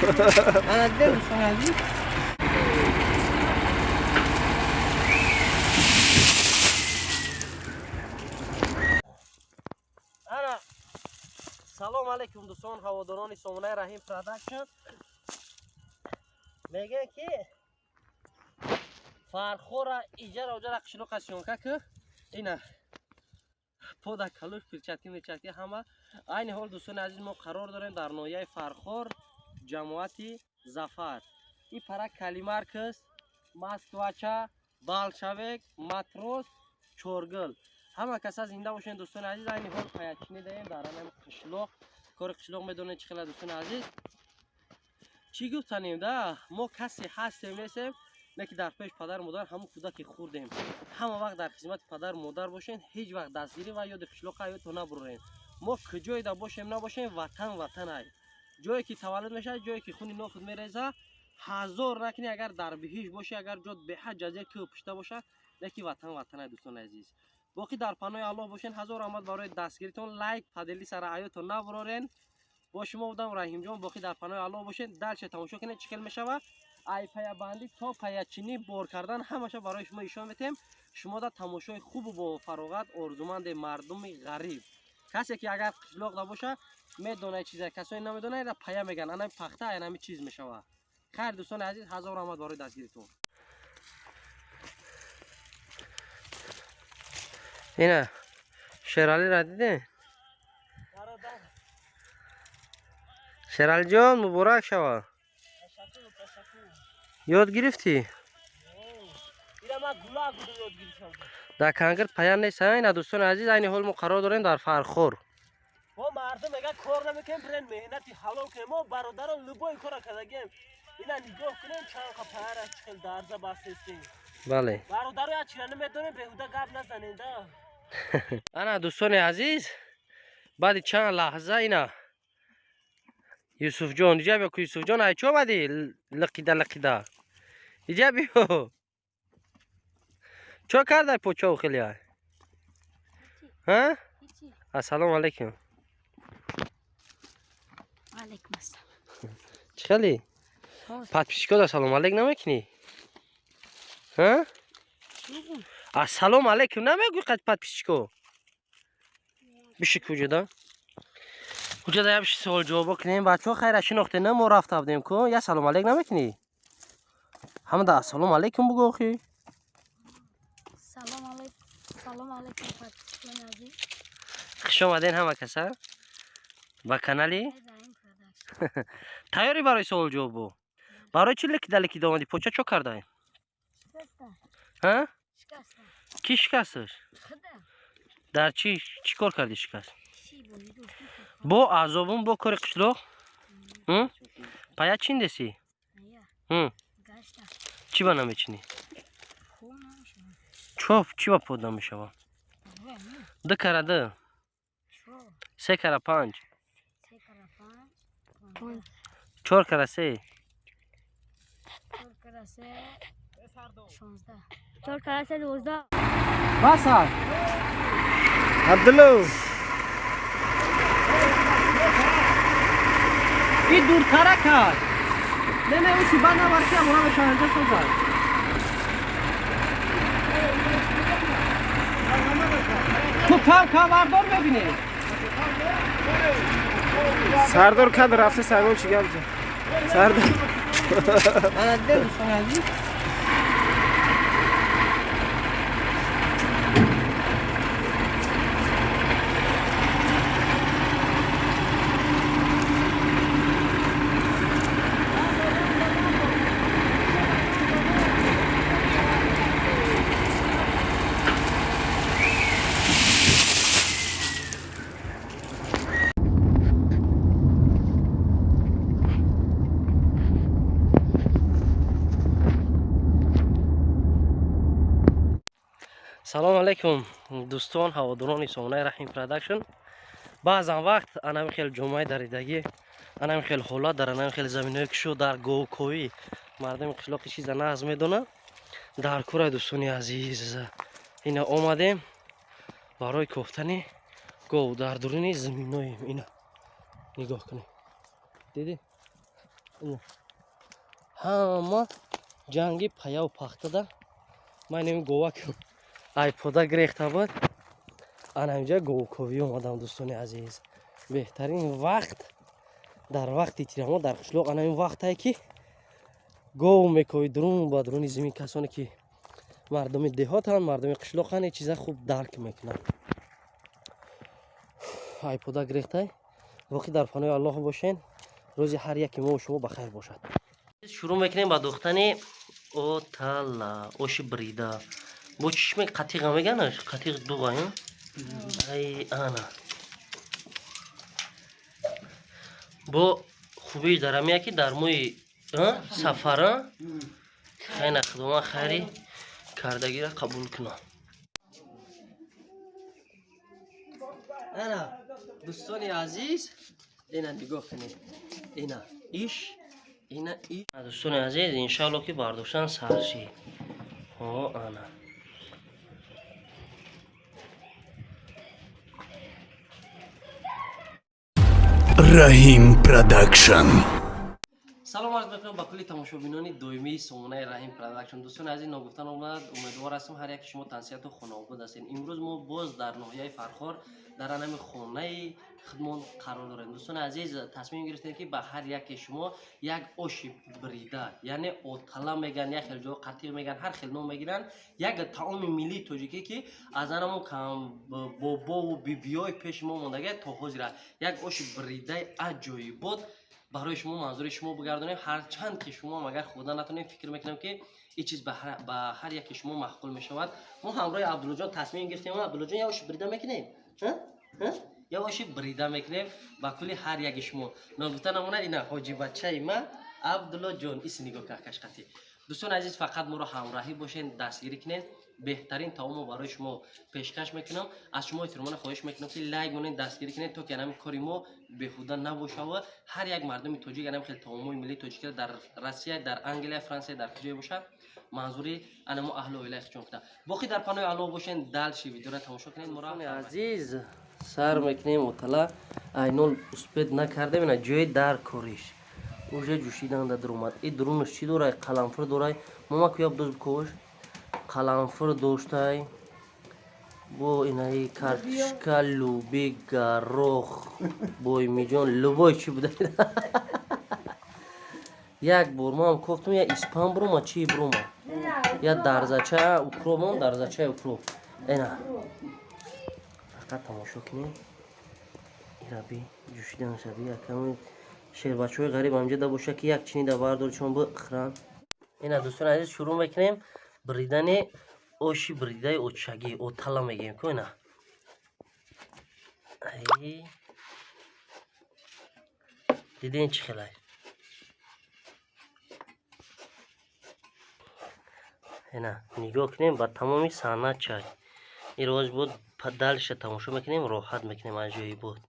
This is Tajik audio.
Ана дидем, дӯстони азиз. Ана, салом алейкум, дӯстон, ҳаводорони сомонаи Раҳим Продакшн. Мегӯянд, ки Фархора иҷара уҷара қишлоқа съёмка ки ина пода калуш, перчатки, мечатки ҳама. Айни ҳол, дӯстони азиз, мо қарор дорем дар ноҳияи Фархор, ҷамоати Зафар. Ин пара калимаркс, москвача, болшевик, матрос, чоргул. Ҳама каса зинда бошед, дӯстони азиз. Айни ҳол паячинӣ даем дар анами қишлоқ. Кори қишлоқ медонед чӣ хела, дӯстони азиз. Чӣ гуфтанем да, мо касе ҳастем, нестем, не ки дар пеш падару модар ҳамун кӯдаке хурдем. Ҳама вақт дар хизмати падару модар бошен, ҳеҷ вақт дастгирӣ ва ёди қишлоқа ёдто набурорем. Мо куҷоеда бошем, набошем, ватан ватанай. Ҷое ки таваллуд мешавад, ҷое ки хуни нофуд мереза, ҳазор накунӣ, агар дар биҳишт бошӣ, агар ҷот беҳад ҷазир кӯ пушта бошад, леки ватан ватанай, дӯстони азиз. Боқӣ дар паноҳи Аллоҳ бошен. Ҳазор раҳмат барои дастгиритон. Лайк, поделиться ра аётон набурорен. Бо шумо будам Раҳимҷон. Боқӣ дар паноҳи Аллоҳ бошен. Дальше тамошо кунед, чӣ хел мешавад. Ай паябандӣ то паячинӣ, бор кардан, ҳамаша барои шумо ишон метем. Шумо да тамошои хубу бо фароғат орзуманде. Мардуми ғариб, касе ки агар қишлоқ набоша, медонад чиза, касое намедонад, пая меган, анами пахта, анами чиз мешавад. Хайр, дӯстони азиз, ҳазор раҳмат барои дастгиритон. Ина Шералиро дидем. Шералиҷон, муборак шава, ёд гирифтӣ? Дар кангир пая нест. Ина, дӯстони азиз, айни ҳол мо қарор дорем дар Фархор. Мо мардум мега кор намекунем, бирен меҳнати ҳалол кунем. Мо бародарон любой кора кардагем. Ина нигоҳ кунем, чанд қа паяра чӣ хел дарза бастестем. Бале. Бародаро, як чира намедонем, беҳуда гап назанем да. Ана, дӯстони азиз, баъди чанд лаҳза ина Юсуфҷон иҷа биё ку. Юсуфҷон, ай чӣ омадӣ лиқида лиқида? Иҷа биё, чо кардай почоу хеле ай? Ҳа, ассалому алайкум. Алейкум ассалом. Чӣ хели? Подписчикода салом алейк намекунӣ? Ҳа, ассалому алайкум намегӯй қад подписчико? Биши куҷода, куҷода, я биши, суол ҷавобо кунем. Бачаҳо, хайра, шинохте на, мо рафта будем ку. Я салом алейк намекунӣ? Ҳамада ассалому алайкум бугӯ охи. Салом алейкум. Салом алейкум, подписчикони азиз. Хуш омаден ҳама каса ба канали. Раҳим Продакшн. Тайёрӣ барои суол ҷавобо? Барои чӣ ликида ликида омадӣ? Поча чо кардай? Шикаста. Ҳа? Шикаста. Кӣ шикасташ? Худа. Дар чӣ, чӣ кор кардӣ, шикаст? Чӣ бо нидоштӣ? Бо азобун, бо кори қишлоқ. Пая чиндеси? Я. Гашта. Чӣ ба намечинӣ? Хун намешавад. Чо, чӣ ба под намешава? Ду кара ду? Чо. Се кара панҷ? Се кара панҷ. 15. Чор кара се? Чор кара се. 16. Чор кара се, 12. Баса. Абдулло. И дуртара кард. Не, не, ӯ чи ба навар ки амона мешаванҷа созад. Ту кам кам вардор, мебинӣ. Сардор кад рафта, сагон чӣ гап зад? Сардор. Ана дидем, дӯстони азиз. Салом алейкум, дӯстон, ҳаводорони сомонаи Раҳим Продакшн. Баъзан вақт анами хел ҷомаи даридагӣ, анами хел ҳолат, дар анами хел заминоe ки шуд, дар говковӣ мардуми қишлоқи чиза нағз медонад. Дар кура, дӯстони азиз, ина омадем барои кофтани гов, дар дуруни заминоем. Ина нигоҳ кунед, дидӣ? Ҳама ҷанги паяву пахтада. Ман инами говак айпода гирехта буд. Ана инҷа говковӣ омадам, дӯстони азиз. Беҳтарин вақт дар вақти тирамо дар қишлоқ ана ин вақтае ки гов мекови дурун ба дуруни зимин. Касоне ки мардуми деҳотанд, мардуми қишлоқанд, ин чиза хуб дарк мекунанд. Айпода гирехтай. Воқӣ дар паноҳи Аллоҳ бошен. Рӯзи ҳар яки мо шумо ба хайр бошад. Шурӯъ мекунем ба духтани отала, оши брида. Бо чишме қатиға меганаш? Қатиқ дуға, ай ана. Бо хубиш дарамия ки дар моҳи сафара хайна худованд хайри кардагиро қабул кунад. Ана дӯстони азиз, ина нигоҳ кунед. Ина иш, ина иш. Дӯстони азиз, иншаалло ки бардоштан сар шид. Ҳо ана. Раҳим Продакшн. Салом арз мекунам ба кулли тамошобинони доимии сомонаи Раҳим Продакшн. Дӯстони азиз, ногуфта номад, умедвор ҳастам ҳар яки шумо тансиҳату хонаобод ҳастед. Имрӯз мо боз дар ноҳияи Фархор дар анами хонаи худмон қарор дорем. Дӯстони азиз, тасмим гирифтем ки ба ҳар яке шумо як оши брида, яъне отала меган, як хел ҷо қатиқ меган, ҳар хел ном мегиранд, як таоми миллии тоҷикӣ ки аз анамо бобову бибиёи пеши мо мондага то ҳозира як оши бридаи аҷоибот барои шумо манзури шумо бигардонем. Ҳарчанд ки шумо агар хӯрда натонем, фикр мекунам ки ин чиз ба ҳар яке шумо маъқул мешавад. Мо ҳамроҳи Абдуллоҷон тасмим гирифтем. Абдуллоҷон, як оши брида мекунем? Як оши брида мекунем ба кулли ҳар яки шумо. Ногуфта намонад, ина ҳоҷибачаи ма Абдуллоҷон, иси нигоҳ кард кашқатӣ. Дӯстони азиз, фақат моро ҳамроҳӣ бошед, дастгирӣ кунед. Беҳтарин таомро барои шумо пешкаш мекунам. Аз шумо эҳтиромона хоҳиш мекунам ки лайк монед, дастгирӣ кунед, то ки анами кори мо беҳуда набошад. Ҳар як мардуми тоҷик анами хел таомҳои миллии тоҷикиро дар Россия, дар Англия, Франсия, дар куҷое бошад, манзури анамо аҳлу оилаи худшон кунад. Боқӣ дар паноҳи Аллоҳ бошед, дальше видеоро тамошо кунед. Моро азиз сар мекунем отала. Айнол успед накардем, ина ҷои дар кориш уже ҷӯшиданда дуромад. И дурунаш чӣ дорай? Қаламфур дорай. Мома куяб доз бикош. Қаламфур доштай. Бо инаи картошка, луби, гарох, боймиҷон, любой чӣ буда. Як бор ман кофтум, я испан бурума, чӣ бурума? Я дарзача укробам, дарзачаи укроб. Ина. Фақат тамошо кунед. Ираби ҷӯшидан шаби яками шербачаҳои ғариб ҳамҷа да боша ки як чини да бардор чон бихӯранд. Ина дӯстони азиз, шурӯъ мекунем бридани оши бридаи отшагӣ, отала мегӯем ку ина. Ай диден чӣ хелай? Ина нигоҳ кунем ба тамоми саҳна чай. Ин роз буд, дальше тамошо мекунем, роҳат мекунем, аҷоибот.